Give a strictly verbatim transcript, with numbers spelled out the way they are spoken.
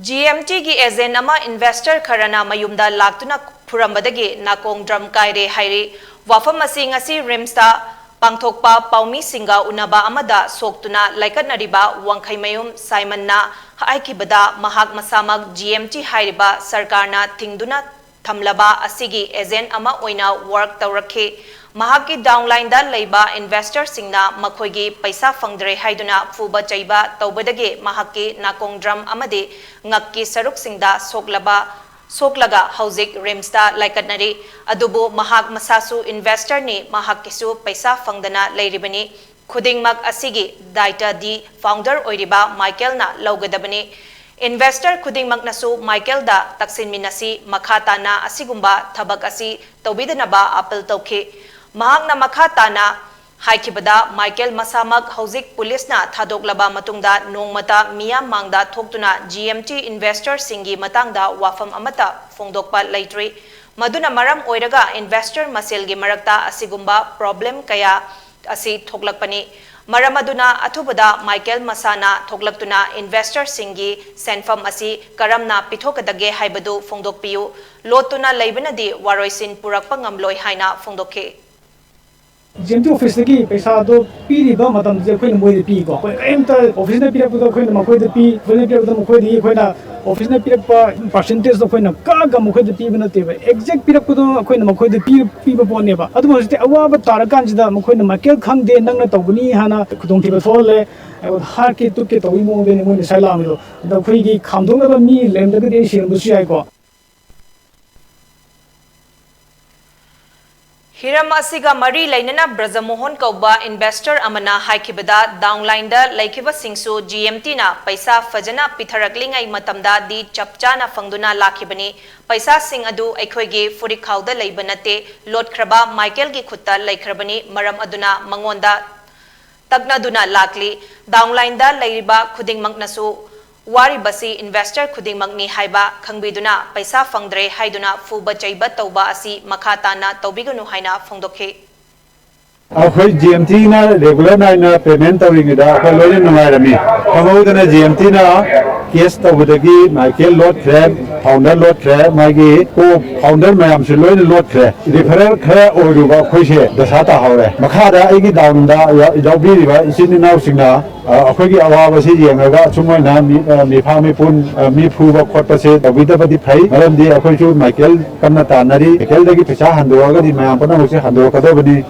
G M ꯇꯤꯒꯤ agent ꯑꯃ investor ꯈꯔꯅ ꯃꯌꯨꯝꯗ ꯂꯥꯛꯇꯨꯅ ꯐꯨꯔꯝꯕꯗꯒꯤ ꯅꯥꯀꯣꯡ ꯗ꯭ꯔꯝ ꯀꯥꯏꯔꯦ ꯍꯥꯏꯔꯤ꯫ ꯋꯥꯐꯝ ꯑꯁꯤ ꯉꯁꯤ ꯔꯤꯝꯁꯇ ꯄꯥꯡꯊꯣꯛꯄ ꯄꯥꯎꯃꯤꯁꯤꯡꯒ ꯎꯅꯕ ꯑꯃꯗ ꯁꯣꯛꯇꯨꯅ ꯂꯥꯏꯀꯠꯅꯔꯤꯕ ꯋꯥꯡꯈꯩꯃꯌꯨꯝ ꯁꯥꯏꯃꯟꯅ ꯍꯥꯏꯈꯤꯕꯗ, ꯃꯍꯥꯛ ꯃꯁꯥꯃꯛ ꯖꯤ ꯑꯦꯝ ꯇꯤ ꯍꯥꯏꯔꯤꯕ ꯁꯔꯀꯥꯔꯅ ꯊꯤꯡꯗꯨꯅ ꯊꯝꯂꯕ ꯑꯁꯤꯒꯤ ꯑꯦꯖꯦꯟ ꯑꯃ ꯑꯣꯏꯅ ꯋꯥꯔꯛ ꯇꯧꯔꯛꯈꯤ꯫ ꯃꯍꯥꯛꯀꯤ ꯗꯥꯎꯟꯂꯥꯏꯟꯗ ꯂꯩꯕ ꯏꯟꯚꯦꯁꯇꯔꯁꯤꯡꯅ ꯃꯈꯣꯏꯒꯤ ꯄꯩꯁꯥ ꯐꯪꯗ꯭ꯔꯦ ꯍꯥꯏꯗꯨꯅ ꯐꯨꯕ ꯆꯩꯕ ꯇꯧꯕꯗꯒꯤ ꯃꯍꯥꯛꯀꯤ ꯅꯥꯀꯣꯡ ꯗ꯭ꯔꯝ ꯑꯃꯗꯤ ꯉꯛꯀꯤ ꯁꯔꯨꯛꯁꯤꯡꯗ ꯁꯣꯛꯂꯕ, ꯁꯣꯛꯂꯒ ꯍꯧꯖꯤꯛ ꯔꯤꯝꯁꯇ ꯂꯥꯏꯀꯠꯅꯔꯤ꯫ ꯑꯗꯨꯕꯨ ꯃꯍꯥꯛ ꯃꯁꯥꯁꯨ ꯏꯟꯚꯦꯁꯇꯔꯅꯤ, ꯃꯍꯥꯛꯀꯤꯁꯨ ꯄꯩꯁꯥ ꯐꯪꯗꯅ ꯂꯩꯔꯤꯕꯅꯤ꯫ ꯈꯨꯗꯤꯡꯃꯛ ꯑꯁꯤꯒꯤ ꯗꯥꯏꯇꯗꯤ ꯐꯥꯎꯟꯗꯔ ꯑꯣꯏꯔꯤꯕ ꯃꯥꯏꯀꯦꯜꯅ ꯂꯧꯒꯗꯕꯅꯤ꯫ ꯏꯟꯚꯦꯁꯇꯔ ꯈꯨꯗꯤꯡꯃꯛꯅꯁꯨ ꯃꯥꯏꯀꯦꯜꯗ ꯇꯛꯁꯤꯟꯃꯤꯟꯅꯁꯤ, ꯃꯈꯥ ꯇꯥꯅ ꯑꯁꯤꯒꯨꯝꯕ ꯊꯕꯛ ꯑꯁꯤ ꯇꯧꯕꯤꯗꯅꯕ ꯑꯥꯄꯤꯜ ꯇꯧꯈꯤ꯫ ꯃꯍꯥꯛꯅ ꯃꯈꯥ ꯇꯥꯅ ꯍꯥꯏꯈꯤꯕꯗ, ꯃꯥꯏꯀꯦꯜ ꯃꯁꯥꯃꯛ ꯍꯧꯖꯤꯛ ꯄꯨꯂꯤꯁꯅ ꯊꯥꯗꯣꯛꯂꯕ ꯃꯇꯨꯡꯗ ꯅꯣꯡꯃꯇ ꯃꯤꯌꯥꯝ ꯃꯥꯡꯗ ꯊꯣꯛꯇꯨꯅ ꯖꯤ ꯑꯦꯝ ꯇꯤ ꯏꯟꯚꯦꯁꯇꯔꯁꯤꯡꯒꯤ ꯃꯇꯥꯡꯗ ꯋꯥꯐꯝ ꯑꯃꯠꯇ ꯐꯣꯡꯗꯣꯛꯄ ꯂꯩꯇ꯭ꯔꯤ꯫ ꯃꯗꯨꯅ ꯃꯔꯝ ꯑꯣꯏꯔꯒ ꯏꯟꯚꯦꯁꯇꯔ ꯃꯁꯦꯜꯒꯤ ꯃꯔꯛꯇ ꯑꯁꯤꯒꯨꯝꯕ ꯄ꯭ꯔꯣꯕ꯭ꯂꯦꯝ ꯀꯌꯥ ꯑꯁꯤ ꯊꯣꯛꯂꯛꯄꯅꯤ꯫ ꯃꯔꯝ ꯑꯗꯨꯅ ꯑꯊꯨꯕꯗ ꯃꯥꯏꯀꯦꯜ ꯃꯁꯥꯅ ꯊꯣꯛꯂꯛꯇꯨꯅ ꯏꯟꯚꯦꯁꯇꯔꯁꯤꯡꯒꯤ ꯁꯦꯟꯐꯝ ꯑꯁꯤ ꯀꯔꯝꯅ ꯄꯤꯊꯣꯛꯀꯗꯒꯦ ꯍꯥꯏꯕꯗꯨ ꯐꯣꯡꯗꯣꯛꯄꯤꯌꯨ꯫ ꯂꯣꯠꯇꯨꯅ ꯂꯩꯕꯅꯗꯤ ꯋꯥꯔꯣꯏꯁꯤꯟ ꯄꯨꯔꯛꯄ ꯉꯝꯂꯣꯏ ꯍꯥꯏꯅ ꯐꯣꯡꯗꯣꯛꯈꯤ꯫ ꯖꯤ ꯑꯦꯝ ꯇꯤ ꯑꯣꯐꯤꯁꯇꯒꯤ ꯄꯩꯁꯥꯗꯣ ꯄꯤꯔꯤꯕ ꯃꯇꯝꯁꯦ ꯑꯩꯈꯣꯏꯅ ꯃꯣꯏꯗ ꯄꯤꯀꯣ꯫ ꯑꯩꯈꯣꯏ ꯀꯔꯤꯝꯇ ꯑꯣꯐꯤꯁꯅ ꯄꯤꯔꯛꯄꯗꯣ ꯑꯩꯈꯣꯏꯅ ꯃꯈꯣꯏꯗ ꯄꯤ, ꯑꯣꯐꯤꯁꯅ ꯄꯤꯔꯛꯄꯗꯣ ꯃꯈꯣꯏꯗꯒꯤ ꯑꯩꯈꯣꯏꯅ, ꯑꯣꯐꯤꯁꯅ ꯄꯤꯔꯛꯄ ꯄꯥꯔꯁꯦꯟꯇꯦꯖꯇꯣ ꯑꯩꯈꯣꯏꯅ ꯀꯛꯑꯒ ꯃꯈꯣꯏꯗ ꯄꯤꯕ ꯅꯠꯇꯦꯕ, ꯑꯦꯛꯖꯦꯛ ꯄꯤꯔꯛꯄꯗꯣ ꯑꯩꯈꯣꯏꯅ ꯃꯈꯣꯏꯗ ꯄꯤ-, ꯄꯤꯕ ꯄꯣꯠꯅꯦꯕ꯫ ꯑꯗꯨꯕꯨ ꯍꯧꯖꯤꯛꯇꯤ ꯑꯋꯥꯕ ꯇꯥꯔꯀꯥꯟꯁꯤꯗ ꯃꯈꯣꯏꯅ ꯃꯥꯏꯀꯦꯜ ꯈꯪꯗꯦ, ꯅꯪꯅ ꯇꯧꯕꯅꯤ ꯍꯥꯏꯅ ꯈꯨꯗꯣꯡꯊꯤꯕ ꯊꯣꯛꯍꯜꯂꯦ꯫ ꯑꯩꯉꯣꯟꯗ ꯍꯥꯠꯀꯦ ꯇꯨꯞꯀꯦ ꯇꯧꯕꯒꯤ ꯃꯑꯣꯡꯗꯅꯤ ꯃꯣꯏꯅ ꯉꯁꯥꯏ ꯂꯥꯛꯑꯝꯃꯤꯗꯣ꯫ ꯑꯗ ꯑꯩꯈꯣꯏꯒꯤ ꯈꯥꯝꯗꯣꯛꯅꯕ ꯃꯤ ꯂꯩꯔꯝꯗ꯭ꯔꯒꯗꯤ ꯑꯩ ꯁꯤꯔꯝꯕꯁꯨ ꯌꯥꯏꯀꯣ꯫ ꯍꯤꯔꯝ ꯑꯁꯤꯒ ꯃꯔꯤ ꯂꯩꯅꯅ ꯕ꯭ꯔꯖꯃꯣꯍꯟ ꯀꯧꯕ ꯏꯟꯚꯦꯁꯇꯔ ꯑꯃꯅ ꯍꯥꯏꯈꯤꯕꯗ, ꯗꯥꯎꯟꯂꯥꯏꯟꯗ ꯂꯩꯈꯤꯕꯁꯤꯡꯁꯨ ꯖꯤ ꯑꯦꯝ ꯇꯤꯅ ꯄꯩꯁꯥ ꯐꯖꯅ ꯄꯤꯊꯔꯛꯂꯤꯉꯩ ꯃꯇꯝꯗꯗꯤ ꯆꯞ ꯆꯥꯅ ꯐꯪꯗꯨꯅ ꯂꯥꯛꯈꯤꯕꯅꯤ꯫ ꯄꯩꯁꯥꯁꯤꯡ ꯑꯗꯨ ꯑꯩꯈꯣꯏꯒꯤ ꯐꯨꯔꯤꯠꯈꯥꯎꯗ ꯂꯩꯕ ꯅꯠꯇꯦ, ꯂꯣꯠꯈ꯭ꯔꯕ ꯃꯥꯏꯀꯦꯜꯒꯤ ꯈꯨꯠꯇ ꯂꯩꯈ꯭ꯔꯕꯅꯤ꯫ ꯃꯔꯝ ꯑꯗꯨꯅ ꯃꯉꯣꯟꯗ ꯇꯛꯅꯗꯨꯅ ꯂꯥꯛꯂꯤ꯫ ꯗꯥꯎꯟꯂꯥꯏꯟꯗ ꯂꯩꯔꯤꯕ ꯈꯨꯗꯤꯡꯃꯛꯅꯁꯨ ꯋꯥꯔꯤꯕꯁꯤ ꯏꯟꯚꯦꯁꯇꯔ ꯈꯨꯗꯤꯡꯃꯛꯅꯤ ꯍꯥꯏꯕ ꯈꯪꯕꯤꯗꯨꯅ ꯄꯩꯁꯥ ꯐꯪꯗ꯭ꯔꯦ ꯍꯥꯏꯗꯨꯅ ꯐꯨꯕ ꯆꯩꯕ ꯇꯧꯕ ꯑꯁꯤ ꯃꯈꯥ ꯇꯥꯅ ꯇꯧꯕꯤꯒꯅꯨ ꯍꯥꯏꯅ ꯐꯣꯡꯗꯣꯛꯈꯤ꯫ ꯑꯩꯈꯣꯏ ꯖꯤ ꯑꯦꯝ ꯇꯤꯅ ꯔꯦꯒꯨꯂꯔ ꯅꯥꯏꯅ ꯄꯦꯃꯦꯟ ꯇꯧꯔꯤꯉꯩꯗ ꯑꯩꯈꯣꯏ ꯂꯣꯏꯅ ꯅꯨꯡꯉꯥꯏꯔꯝꯃꯤ꯫ ꯈꯪꯍꯧꯗꯅ ꯖꯤ ꯑꯦꯝ ꯇꯤꯅ ꯀꯦꯁ ꯇꯧꯕꯗꯒꯤ ꯃꯥꯏꯀꯦꯜ ꯂꯣꯠꯈ꯭ꯔꯦ, ꯐꯥꯎꯟꯗꯔ ꯂꯣꯠꯈ꯭ꯔꯦ, ꯃꯥꯒꯤ ꯀꯣ ꯐꯥꯎꯟꯗꯔ ꯃꯌꯥꯝꯁꯨ ꯂꯣꯏꯅ ꯂꯣꯠꯈ꯭ꯔꯦ꯫ ꯔꯤꯐꯔꯦꯜ ꯈꯔ ꯑꯣꯏꯔꯨꯕ ꯑꯩꯈꯣꯏꯁꯦ ꯗꯁꯥ ꯇꯥꯍꯧꯔꯦ꯫ ꯃꯈꯥꯗ ꯑꯩꯒꯤ ꯗꯥꯎꯟꯗ ꯌꯥꯎ-, ꯌꯥꯎꯕꯤꯔꯤꯕ ꯏꯆꯤꯟ ꯏꯅꯥꯎꯁꯤꯡꯅ, ꯑ, ꯑꯩꯈꯣꯏꯒꯤ ꯑꯋꯥꯕꯁꯤ ꯌꯦꯡꯂꯒ ꯑꯁꯨꯝ ꯑꯣꯏꯅ ꯃꯤ-, ꯑ, ꯃꯤꯐꯥ ꯃꯤꯄꯨꯟ, ꯑ, ꯃꯤ ꯐꯨꯕ ꯈꯣꯠꯄꯁꯦ ꯇꯧꯕꯤꯗꯕꯗꯤ ꯐꯩ꯫ ꯃꯔꯝꯗꯤ ꯑꯩꯈꯣꯏꯁꯨ ꯃꯥꯏꯀꯦꯜ ꯀꯟꯅ ꯇꯥꯟꯅꯔꯤ꯫ ꯃꯥꯏꯀꯦꯜꯗꯒꯤ ꯄꯩꯁꯥ ꯍꯟꯗꯣꯛꯑꯒꯗꯤ ꯃꯌꯥꯝ ꯄꯨꯝꯅꯃꯛꯁꯦ ꯍꯟꯗꯣꯔꯛꯀꯗꯕꯅꯤ꯫